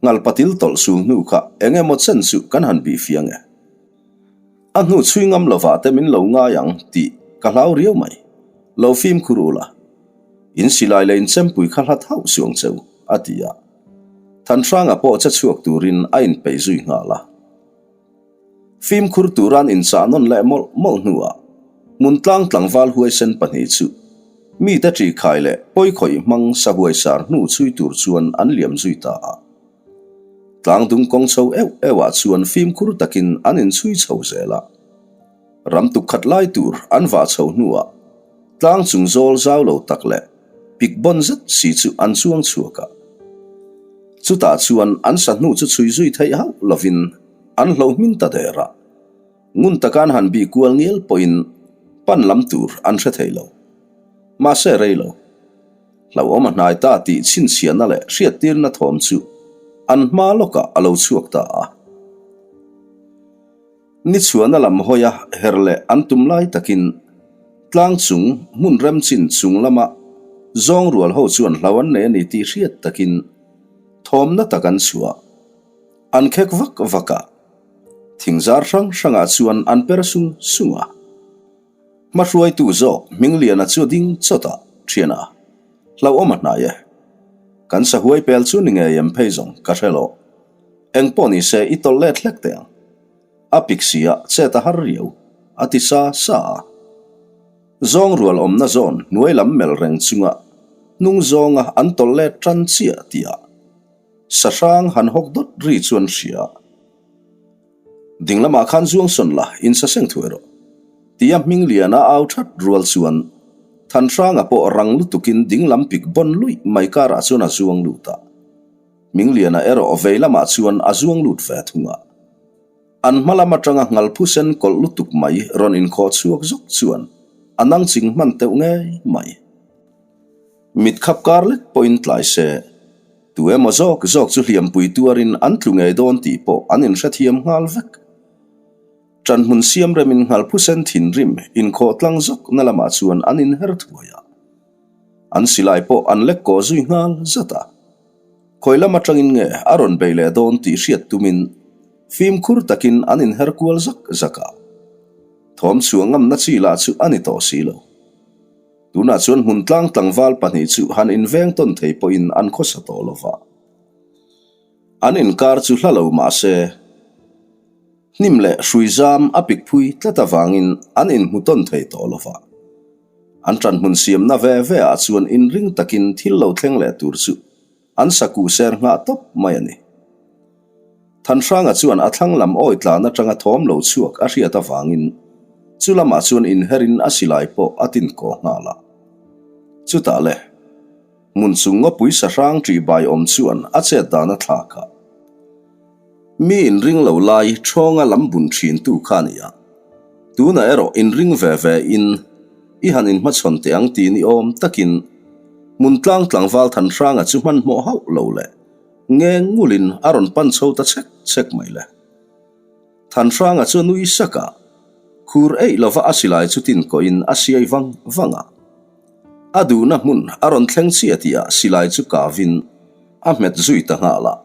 Ngalpatil tawlh sul hnu kha eng emaw chen chu kan han bih fiang e. A hnu chhui ngam lovah te min lo ngai ang tih ka hlau riau mai. Lo fimkhur ula, in silai leh in chempui kha hlat hauh suang cheu, a ti a. Thanhranga pawh che chhuak turin a inpeih zui nghal a. Fimkhur tura'n inchah nawn leh mawlh mawlh hnuah hmun tlang tlangval huaisen pahnih chu mite ṭihkhai leh pawikhawih hmang sahuaisar hnu chhui tur chuan an liam zui ta a. Tlangdung kawng chho euh euh ah chuan fimkhur takin an inchhui chho zel a. Ram tuk khat lai tur an vah chho hnuah tlang chung zawl zau lo tak leh pik bawn zet si chu an chuang chhuak a. Chutah chuan an sa hnu chu chhui zui theih hauh lovin an hlo hmin ta der a. Ngun taka an han bih kual ngial pawhin pan lam tur an hre thei lo. Mahse rei lo. Hlauhawm a hnai ta tih chhinchhiahna leh hriattirna thawm chu an hma lawkah a lo chhuak ta a. Ni chhuahna lam hawia her leh an tum lai takin tlang chung hmun rem chin chung lama zawng rual ho chuan hlau an nei a ni tih hriat takin thawmna tak an chhuah. An khek vak vak a, thingzar hrang hrangah chuan an per sung sung a. Hmahruaitu zawk Hmingliana chu a ding chawt a, Thian a, hlauhawm a hnai e. Kan sahuai pel chu ni ngei em phei zawng ka hre lo. Eng pawh ni se i tawlh let hlek teh ang. A pik si a, chet a har riau, a ti sa sa a. Zawng rual awmna zawn hnuai lam melh reng chunga hnung zawnga an tawlh let tan chiah tihah sahrang han hawk dawt ri chu an hria. Ding lamah khan zuang sawn la, in sa seng thuai rawh. Tia Hmingliana au that rual chuan Thanhranga pawh rang lutukin ding lam pik bawn luih mai karah chuan a zuang lut a. Hmingliana erawh vei lamah chuan a zuang lut ve thung a. An hma lam atanga ngalphu sen kawlh lutuk mai rawn inkhawh chhuak zawk chuan a nang ching hman teuh ngei mai. Mit khap kar lek pawhin tlai se. Tu emaw zawk zawk chu hliampui tuarin an tlu ngei dawn tih pawh an inhrethiam nghal vek. Ṭanhmun siam remin nghalphusen thinrim inkhawh tlang zawk na lamah chuan an inher thuai a. An silai pawh an lek kawh zui nghal zat a. Khawi lam aṭangin nge a rawn bei leh dawn tih hriat tumin fimkhur takin an inher kual zak zak a. Thawm chhuah ngamna chi lah chu a ni tawh si lo. Tunah chuan hmun tlang tlangval pahnih chu han inveng tawn thei pawhin an khawsa tawh lo va. An inkar chu hla lo mah se, hnim leh hrui zam a pik phui tlat avangin an inhmu tawn thei tawh lo va. An ṭanhmun siamna ve ve ah chuan inring takin thil lo thleng leh tur chu An sakuh ser nghah tawp mai a ni. Thanhranga chuan a thlang lam awi tlan atanga thawm lo chhuak a hriat avangin chu lamah chuan inherin a silai pawh a tin kaw nghal a. Chutah le, hmun chung ngawpui sahrang ṭihbai awm chuan a chet dan a thlak a. Mi inring lo lai thawnga lam bun thintu kha a ni a, tunah erawh inring ve ve in i han inhmachhawn teh ang ti ni awm takin hmun tlang tlangval Thanhranga chu hmanhmawh hauh lo leh ngeng ngulin a rawn pan chho ta chhek chhek mai le. Thanhranga chu a nui sak a, khur eih lova a silai chu tin kawhin a siai vang vang a. A duhna hmun a rawn thleng chiah tihah silai chu kavin a hmet zui ta nghal a.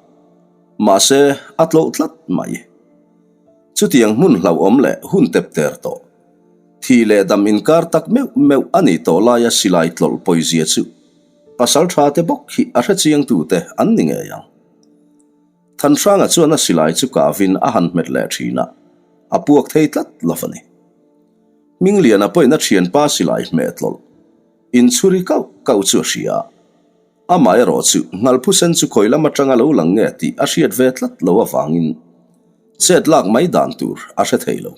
Mahse, a tlawh tlat mai. Chutiang hmun hlauhawm leh hun tep ter tawh, thih leh dam inkar tak meuh meuh a nih tawh laia silai tlawlh pawizia chu pasal tha te bawk hi a hrechiangtute an ni ngei ang. Thanhranga chuan a silai chu kavin a han hmet leh thin a, a puak thei tlat lo a ni. Hmingliana pawhin a thianpa silai hmeh tlawlh inchhuri kauh kauh chu a hria a. Amah erawh chu Nghalphusen chu khawi lam atanga lo lang nge tih a hriat ve tlat lo avangin chet lak mai dan tur a hre thei lo.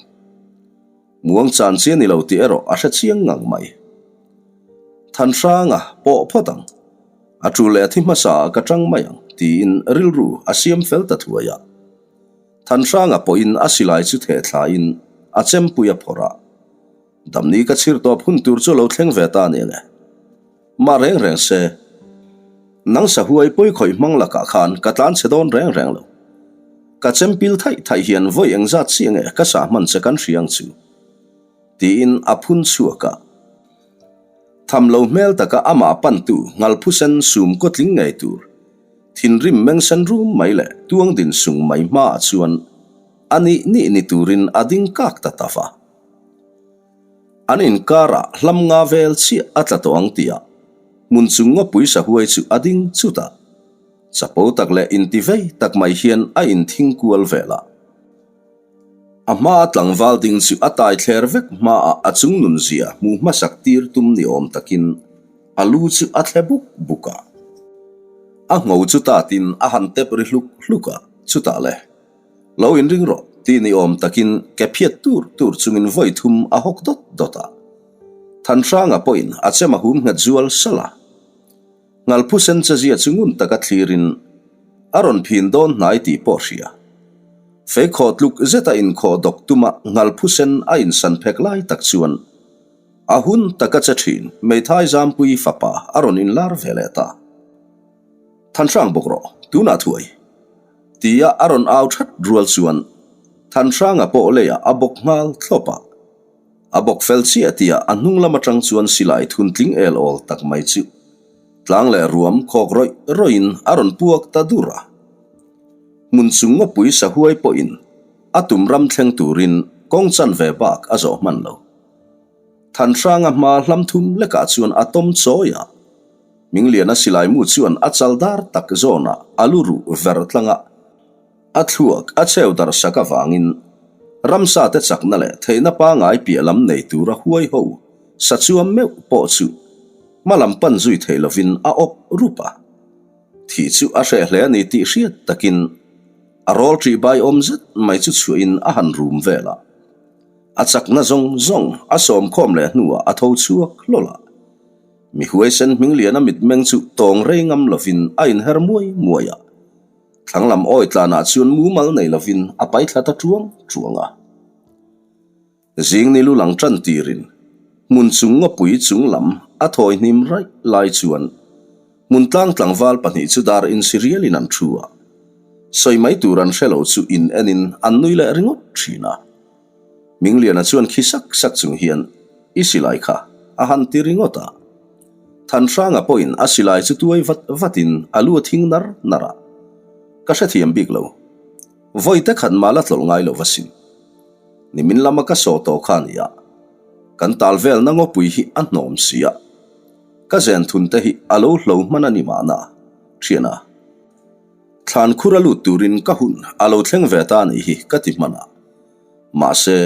Muang chan chi a ni lo tih erawh a hre chiang ngang mai. Thanhranga pawh phawt ang. A tul leh a thi hmasa ah ka tang mai ang tiin rilru a siam fel ta thuai a. Thanhranga pawhin a silai chu theh thlain a chempui a phawrh a. Damni ka chhir tawp hun tur chu lo thleng ve ta nia nge. Mah reng reng se, nang sahuai pawi khawih hmang lakah khan ka tlan chhe dawn reng reng lo. Ka chempil thaih thaih hian vawi engzat chiah nge ka sah hman che kan hria ang chu? Tiin a phun chhuak a. Tham lo hmel taka amah pantu Nghalphusen sum kawtling ngei tur, thinrim mengsen rum mai leh tuang din sung mai hmaah chuan a nih nih ni turin a ding kak ta ta va. An inkarah hlam nga vel chiah a tla tawh ang tih ah hmun chung ngawpui sahuai chu a ding chut a, chapo tak leh intivei tak mai hian a inthing kual vel a. A hmaa tlangval ding chu a tai thler vek hmaah a chung nunzia hmuh hmasak tir tum ni awm takin a lu chu a thle buk buk a. A ngho chu tatin a han tep ri hluk hluk a, chutah le. Lo inring rawh, tih ni awm takin ke phiat tur tur chungin vawi thum a hawk dawt dawt a. Thanhranga pawhin a chem a hum nghet zual salh a. Ngalphusen chezia chu ngun taka thlirin a rawn phin dawn hnai tih pawh hria. Fei khaw tluk zeta inkhawh dawk tuma Ngalphusen a insan phek lai tak chuan a hun taka che thin Meithai Zampui fapa a rawn inlar ve leh ta. Thanhrang bawk rawh, tunah thuai. Tia a rawn au that rual chuan Thanhranga pawh leiah a bawk nghal thlawp a. A bawk fel chiah tia a hnung lam atang chuan silai thun tling el awl tak mai chu tlang leh ruam khawk rawih rawih in a rawn puak ta dur a. Hmun chung ngawpui sahuai pawhin a tum ram thleng turin kawng chanve bak a zawh hman lo. Thanhranga hma hlam thum lekah chuan a tawm chawi a. Mingliana silai mu chuan a chal dar tak zawnah a lu ruh ver tlang a, a thluak a cheu dar sak avangin ramsa te chakna leh theihna pangai piah lam nei tura huai ho sa chuam meuh pawh chu hma lam pan zui thei lovin a awp rup a. Thih chu a hreh hle a ni tih hriat takin a rawl ṭih bai awm zet mai chu chhuahin a han rum vel a. A chakna zawng zawng a sawmkhawm leh hnuah a tho chhuak hlawl a. Mi huaisen Hmingliana mitmeng chu tawng rei ngam lovin a inher muai muai a, thlang lam awi tlanah chuan mumal nei lovin a pai thla ta ṭuang ṭuang a. Zing ni lu lang ṭan tirin hmun chung ngawpui chung lam a thawi hnim raih lai chuan hmun tlang tlangval pahnih chu dar insi rialin an ṭhu a, sawi mai tur an hre lo chu in enin an nui leh ringawt ṭhin a. Mingliana chuan khi sak sak chung hian, I silai kha a han ti ringawt a. Thanhranga pawhin a silai chu tuai vat vatin a lu a thing nar nar a. Ka hrethiam bik lo. Vawi te khat mah la tlawlh ngai lo va sim. Nimin lama ka saw tawh kha a ni a. Kan tal velna ngawpui hi a hnawm si a. Ka zen thun te hi a lo hlo hman a ni mahna, thiana. Thlan khur a lut turin ka hun a lo thleng ve ta a nih hi ka ti hman a. Mahse,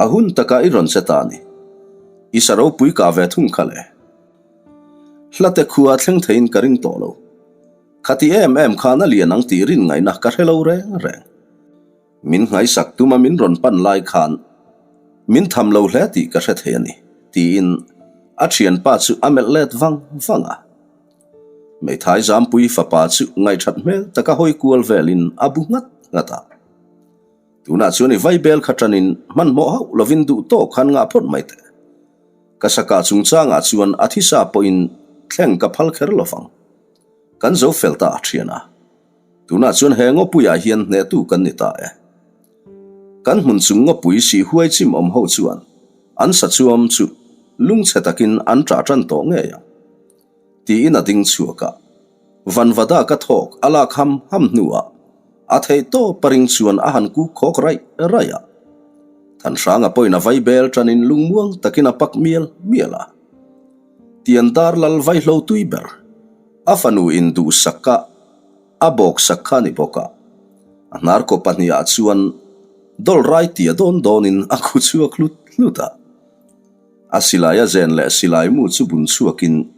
a hun takah i rawn che ta a ni. I sa ropui kah ve thung kha le. Hlate khua thleng theiin ka ring tawh lo. Khati em em khan a lian ang tih rin ngaihna ka hre lo reng reng. Min nghaisak tuma min rawn pan lai khan min tham lo hle tih ka hre thei a ni, tiin a thianpa chu a melh let vang vang a. Meithai Zampui fapa chu ngaihthat hmel taka hawi kual velin a bu nghat nghat a. Tunah chuan i vaibel kha tanin hmanhmawh hauh lovin duh tawk khan ngah phawt mai teh. Ka saka chungchangah chuan a thisa pawhin thleng ka phal kher lovang. Kan zo fel ta a thian a. Tunah chuan he ngawpuiah hian hnehtu kan ni ta e. Kan hmun chung ngawpui sih huai chim awm ho chuan an sa chuam chu lungchhe takin an ṭah ṭan tawh ngei ang. Tiin a ding chhuak a. Vanvada ka thawk a lak ham ham hnuah. A theih tawp a ring chuan a han kuk khawk raih raih a. Thanhranga pawhin a vai bel tanin lungmuang takin a pak mial mial a. Tiandar lal vaihlo tui ber, a fanu in duhsak a, a bawksak kha a ni bawk a. A hnarkaw pahnihah chuan dawl rai tia dawn dawnin a khu chhuak hlut hlut a. A silai a zen leh silai mu chu bun chhuakin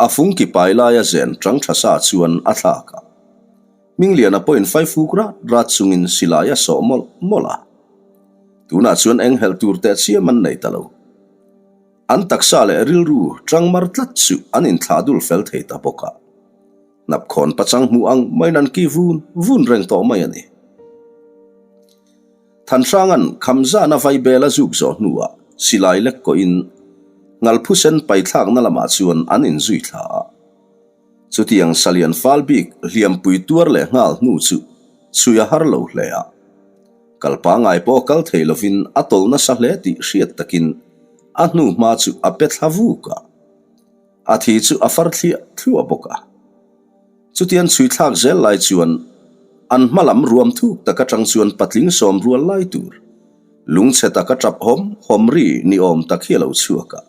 a fungki pai laia zen tang tha sa chuan a thlak a. Hmingliana pawhin faifuk rat rat chungin silai a sawh mawlh mawlh a. Tunah chuan eng helh tur teh chiam an nei ta lo. An taksa leh rilru tang mar tlat chu an inthlah dul fel thei ta bawk a. Hnapkhawn pachang hmuh ang maiin an ki vun vun reng tawh mai a ni. Thanhranga'n Khamzana vaibel a zuk zawh hnuah silai lek kawhin Ngalphusen paithlakna lamah chuan an inzui thla a. Chutiang salian fal bik hliampui tuar leh nghal hnu chu chhui a har lo hle a. Kal pangai pawh kal thei lovin a tawlh nasa hle tih hriat takin a hnu hma chu a pe thla vuk a. A thi chu a far thliah thluah bawk a. Chutian chhui thlak zel lai chuan an hma lam ruam thuk tak atang chuan patling sawm rual lai tur lungchhe taka tap hawm hawm ri ni awm tak hi a lo chhuak a.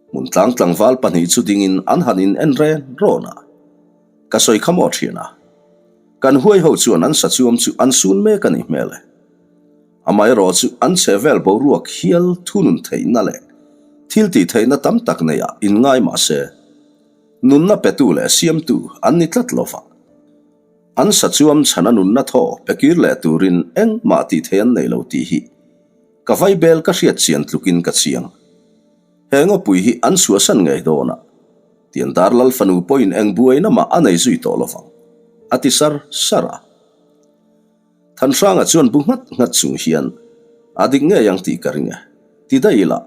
Hmun tlang tlangval pahnih chu dingin an han in en ren rawn a, Ka sawi kha maw thian a? Kan huai ho chuan an sachuam chu an sun mek a ni hmel e. Amaherawh chu an chhehvel boruak hial thunun theihna leh thil tih theihna tam tak neiah inngai mah se, nunna petu leh siamtu an ni tlat lo va. An sachuam chhana nunna thaw pe kir leh turin engmah tih theih an nei lo tih hi ka vaibel ka hriat chian tlukin ka chiang. He ngawpui hi an chhuahsan ngei dawn a, Tiandar Lal fanu pawhin eng buaina mah a nei zui tawh lovang, a ti sar sar a. Thanhranga chuan bu nghat nghat chung hian, A dik ngei ang tih ka ring e, ti daih ila,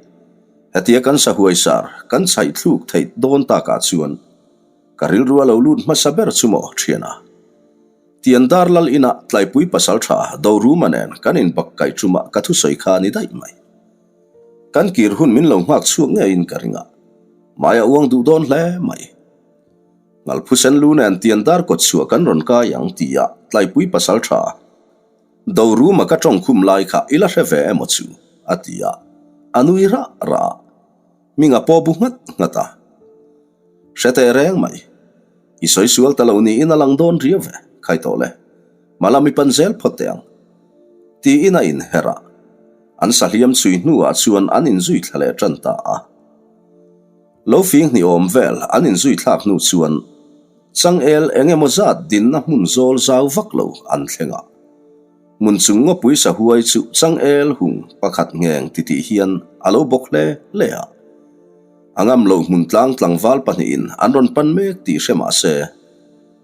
hetia kan sahuai sar kan chhaih thluk theih dawn takah chuan ka rilru a lo lut hmasa ber chu maw thiana. Tiandar Lal inah tlaipui pasaltha Doruma nen kan inbak kaih ṭuma ka thusawi kha a ni daih mai. Kan kir hun min lo nghak chhuak ngeiin ka ring a, mai a uang duh dawn hle mai. Ngalphusen lu nen tian dar kawt chhuah kan rawn kai ang ti a tlaipui pasal tha Doruma ka tawng khum lai kha i la hre ve emaw chu a ti a, a nui rah rah a, hming a paw bu nghat nghat a. Hre teh reng mai. I sawi sual ta lo niin a lang dawn riau ve, khai tawh le. Hmalam i pan zel phawt teh ang. Tiin a inher a. An sahliam chhui hnuah chuan an inzui thla leh tan ta a. Lo fing hnih awm vel an inzui thlak hnu chuan changel eng emaw zat dinna hmun zawl zau vak lo an thleng a. Hmun chung ngawpui sahuai chu changel hung pakhat ngheng titih hian a lo bawk hle hle a. A ngam loh hmun tlang tlangval pahnihin an rawn pan mek tih hre mah se,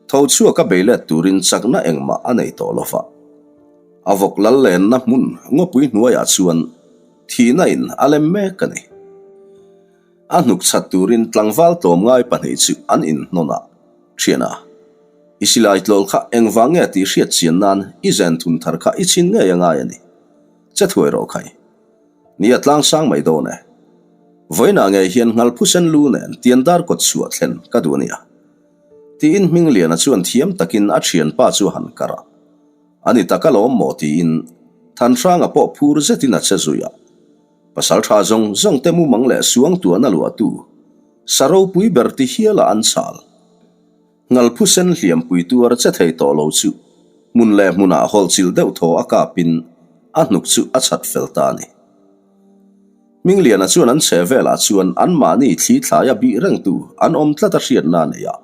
tho chhuak a bei let turin chakna engmah a nei tawh lo va. A vawk lal lenna hmun ngawpui hnuaiah chuan thihna in a lem mek a ni. A hnuk chhat turin tlangval tlawmngai pahnih chu an inhnawn a, Thian a, i silai tlawl kha engvang nge tih hriat chian nan i zen thun thar kha i chhin ngei a ngai a ni. Che thuai rawh khai. Ni a tlang sang mai dawn e. Vawiinah ngei hian Ngalphusen lu nen Tiandar kawt chhuah thlen ka duh a nia. Tiin Hmingliana chuan thiam takin a thianpa chu a han kar a. A ni tak alawm maw tiin Thanhranga pawh phur zetin a che zui a. Pasal tha zawng zawng te mumang leh suangtuahna luahtu sa ropui ber ti hiala an chhal. Ngalphusen hliampui tuar che thei tawh lo chu hmun leh hmunah hawlhchilh deuh thaw a kapin a hnuk chu a chhat fel ta a ni. Hmingliana chuan an chhe velah chuan anmahni thli thlaia bih rengtu an awm tlat a hriatna a nei a,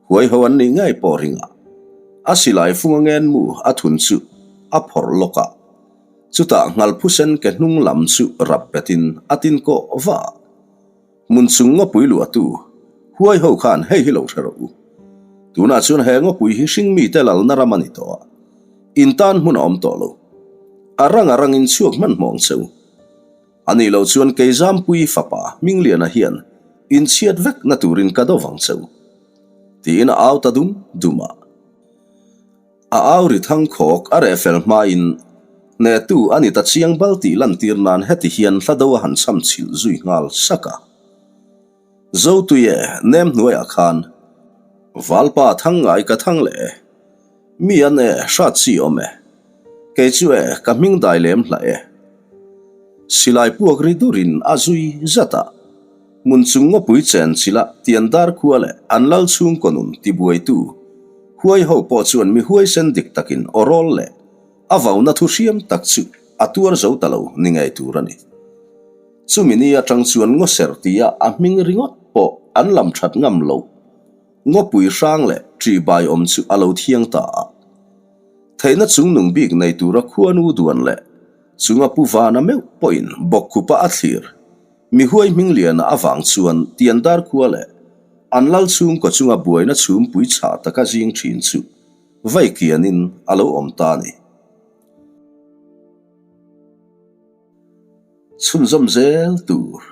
huai ho an nih ngei pawh ringah a silai funga ngenmu a thun chu a phawrh lawk a, chutah Ngalphusen ke hnung lam chu rap betin a tin kawh va a. Hmun chung ngawpui luahtu huai ho khan hei hi lo hre rawh u. Tunah chuan he ngawpui hi hringmite lalna ram a ni tawh a, in tan hmun a awm tawh lo. A rang a rangin chhuak hmanhmawh ang che u. A nih loh chuan Keizampui fapa Hmingliana hian inchhiat vekna turin ka do vang che u. Tiin a au ta dum dum a. A au ri thang khawk a reh fel hmain hnehtu a ni ta chiang bal tih lantir nan heti hian hla do a han cham chhilh zui nghal sak a. Zotuie nem hnuaiah khan Valpa thang ngai ka thang leh e. Mi an e, hrat chi awm e. Kei chu e, ka hming dai lem hlah e. Silai puak ri durin a zui zat a. Hmun chung ngawpui chen chila tian dar khua leh an lal chhungkaw nun tibuaitu huai ho pawh chuan mi huaisen dik takin aw rawl leh a vauna thu hriam tak chu a tuar zo ta lo ni ngei tur a ni. Chumi ni atang chuan ngawser tia a hming ringawt pawh an lam that ngam lo. Ngawpui hrang leh ṭihbai awm chu a lo thiang ta a. Theihna chungnung bik nei tura khuanu duan leh chunga pu vana meuh pawhin bawkkhupa a thlir mi huai hming liana avang chuan Tiandar khua leh an lal chhungkaw chunga buaina chhumpui chhah taka zing ṭhin chu vai kianin a lo awm ta a ni. Chhunzawm zel tur.